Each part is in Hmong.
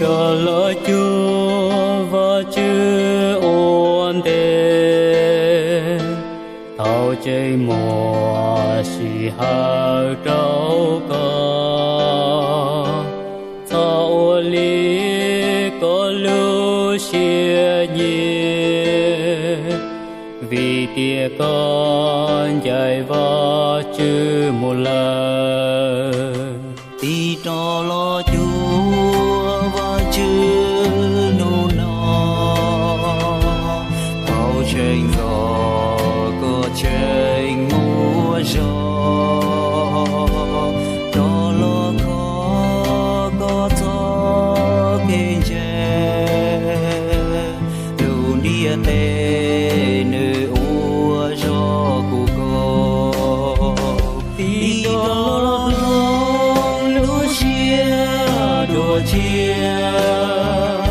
Rov los cuag Vajtswv ua ntej, thaum tseem muaj sij hawm rau koj. Txhob ua li koj lub siab nyiam, vim tias koj ncaim Vajtswv mus lawm. Tig rov los cuag Vajtswv hnub no, thaum tseem ntxov koj tseem muaj zog, rov los kho koj txoj kev ntseeg, lub ntiaj teb nws ua zog kuv koj. Tig rov los hloov lub siab dua tshiab,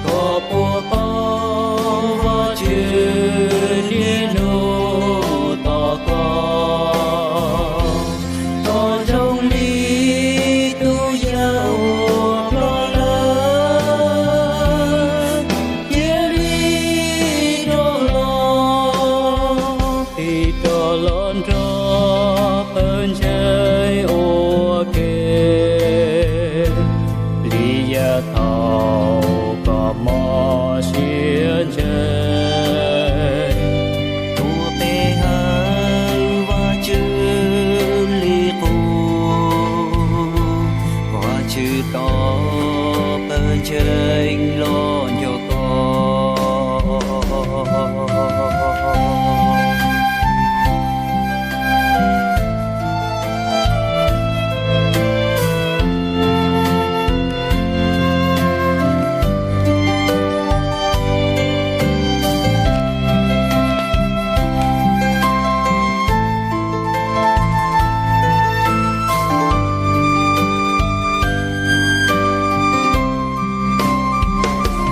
koj puas paub Vajtswv niaj hnub tos koj, koj zoo li tus yawg uas ploj lawm. Cia li rov los, tig rov los nrog pawg ntseeg ua ke, li yav thaum koj mob siab ntseeg. Tuav pe hawm Vajtswv li qub, Vajtswv tos pawg ntseeg los nco koj.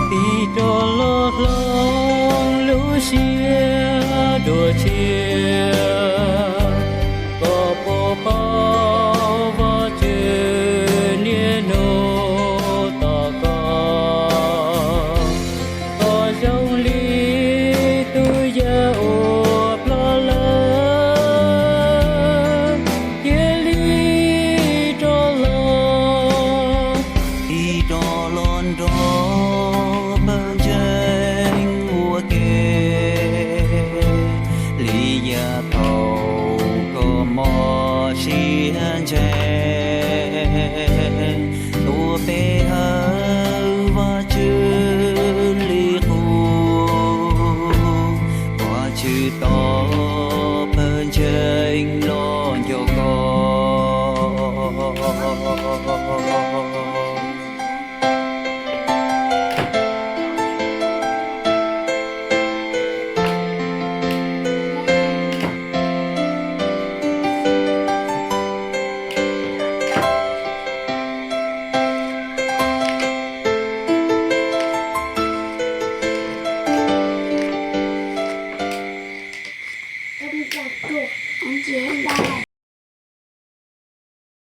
Tig rov los hloov lub siab dua tshiab, koj puas paub Vajtswv niaj hnub tos koj, koj zoo li tus yawg uas ploj lawm. Cia li rov los, tig rov los nrog pawg ntseeg ua ke, li yav thaum koj mob siab ntseeg. Tuav pe hawm Vajtswv li qub, Vajtswv tos pawg ntseeg los nco koj.